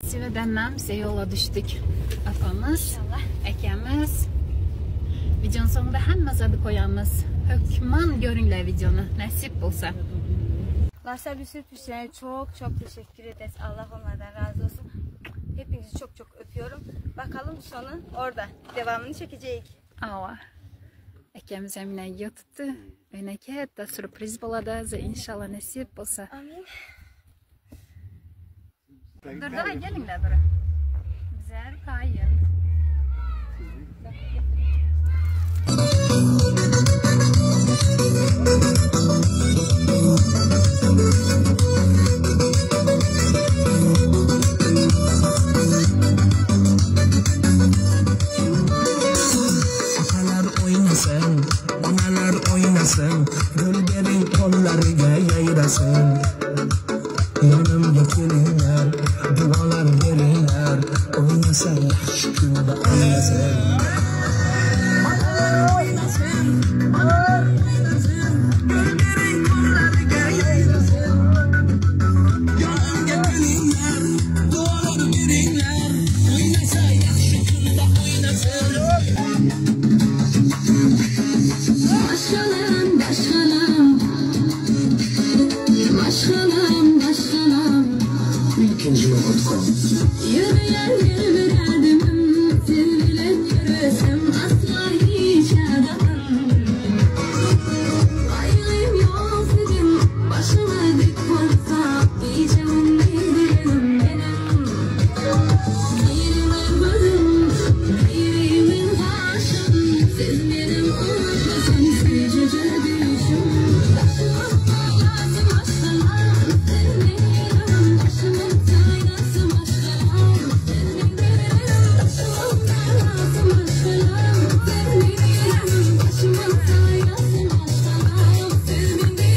Nasip edenlem bize yola düşdük. Apamız, ekemiz. Videonun sonunda hemme zady koyamız. Hökman görüňler videonu. Nasip bolsa. Laşlar bir sürprizlerine çok çok teşekkür ederiz. Allah onlardan razı olsun. Hepinizi çok çok öpüyorum. Bakalım sonu orada. Devamını çekeceğiz. Awa. Ekemiz emine yatıttı. Öne da sürpriz bolady. İnşallah nasip bolsa. Amin. Dur daha gelinler bura. Bize kayın. Akalar oynasın, onalar oynasın, Gülberi kollarıga yayrasın. Yanımda kelinler, dualar berinler, Oynasa yaxşı kunda oynasın. Analar oynasın, analar oynasın, Gülberi kollarıga yayrasın. Yanımda kelinler, dualar berinler, Oynasa yaxşı kunda oynasın. Maşgalam, başgalam, Maşgalam, başgalam. Ilkinji.com Ýöreýän her bir ädimim, Siz bilen ýöresem asla hiç adamym. Gaýgym ýok siziň, başyňyz dik bolsa, Gije-gündiz dilegim meniň. Biriňiz gözüm, biriňiz gaşym, Siz meniň unutmasam süýjüje düýşüm. Daşymyň galasy maşgalam, Siz meniň daşymyň taýnasy maşgalam. Siz meniň daşymyň galasy maşgalam, Siz meniň daşymyň taýnasy maşgalam. Siz meniň.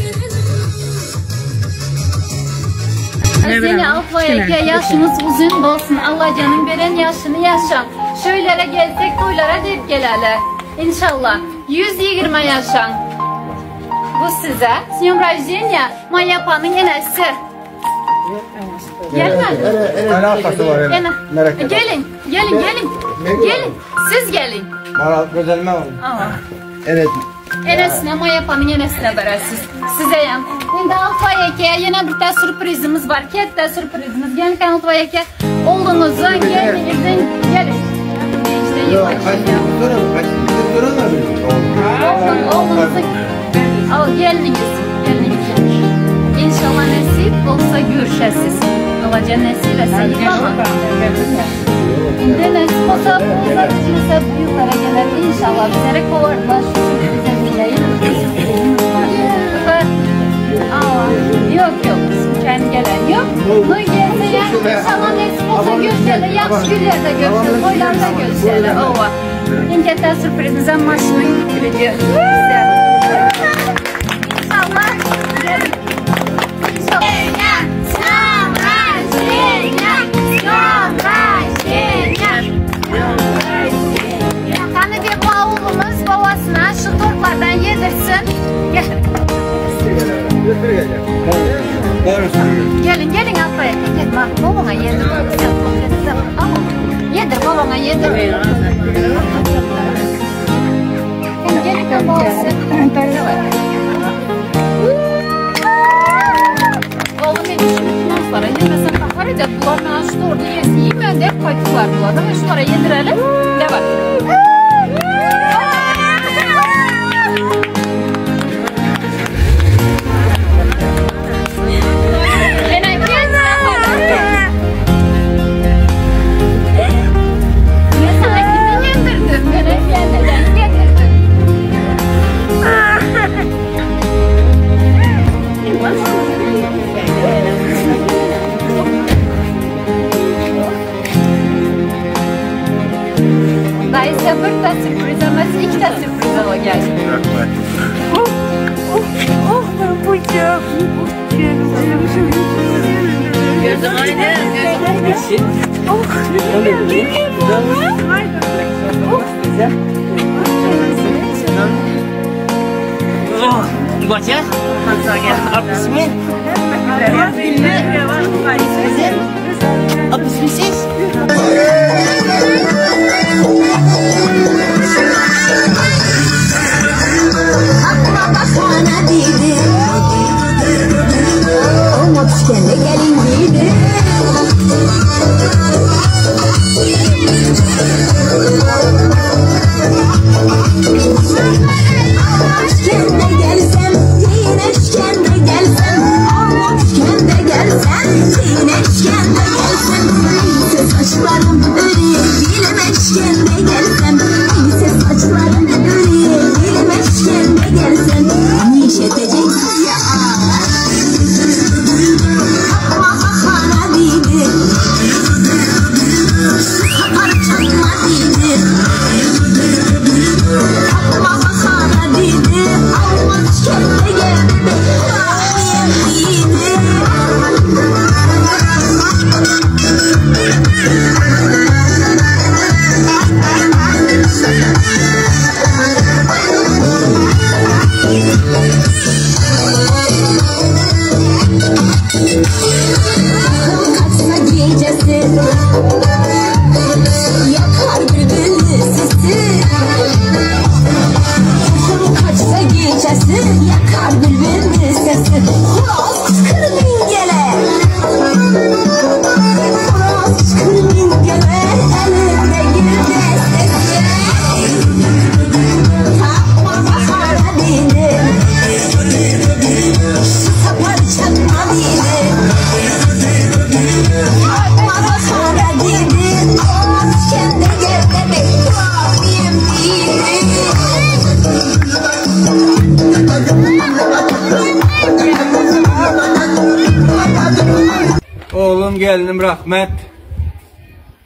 Seni Alpay eke yaşınız uzun bolsun. Allah canın veren yaşını yaşa. Şöylere gelsek toylara deyip geleli. İnşallah. 120 yaşan. Bu size. С днем рождения, моя yapanın enesi. Gelmedi. Alakası var Ene. Merak etme. Gelin, gelin, gelin. Gelin, siz gelin. Bana gözelme var. Aa. Evet. Enesine, Mayapanın enesine berəsiz. Sizə yam. İndi Alpay əkəyə yenə bir tə sürprizimiz var. Kətdə sürprizimiz. Gəlin Alpay əkə, oğlunuzun, gelinizin, gəlin. İşte Yok, kaç durun, kaç durun da Oğlun, oğlunuzun, al gelininiz, geliniz. İnşallah nəsib olsa görüşəsiz. Alaca nəsib etsə yıqalım. İndi nəsib olsa, olsa bizsə bu yıllara gələr. İnşallah bizlərə kovardılar. Şu sürprizə dinləyin. Sürprizimiz var. Aa, yok yok, kendi gelen yok. Bu gelse ya, inşallah nesip olsa görüşelim. Yaxşı günlerde görüşelim, toylarda görüşelim. Ova. İncətən sürprizimizə maşının gülücü bizə. İnşallah. gelin. İnşallah. Qani bir oğlumuz babasına şu tortlardan yedirsin. Gel. Gelin gelin Alpay. Gel bak babana yedir. Sen yedir. Al. Yedir babana yedir. Sen gelin babası. Oğlum benim işimi finanslara yemesen kahar edecek. Bunlar bana şu tortu yesin. Yemeyen de koyduklar bunlar. Ama şunlara yedirelim. Devam. Enen gel. Ben sana kimi getirdim? Ben neden getirdim? Dayı bir de sürpriz ama iki de sürpriz ama geldi. Gözüm aydın. Baca. Abismin. Abismin. Oglum gelnim rahmet.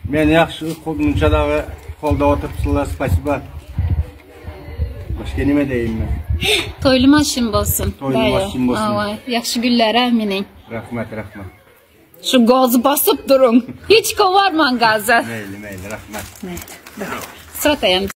Men ýagşy munça dagy golda oturypsyzlar spasiba. Başga nime deýin men. Toýly maşyn bolsun. Toýly maşyn bolsun. Awa, ýagşy günlere meniň. Rahmet, rahmet. Şu gazy basyp duruň. Hiç kowarman gazy. Meýli, meýli, rahmet. Meýli. Syrataýam.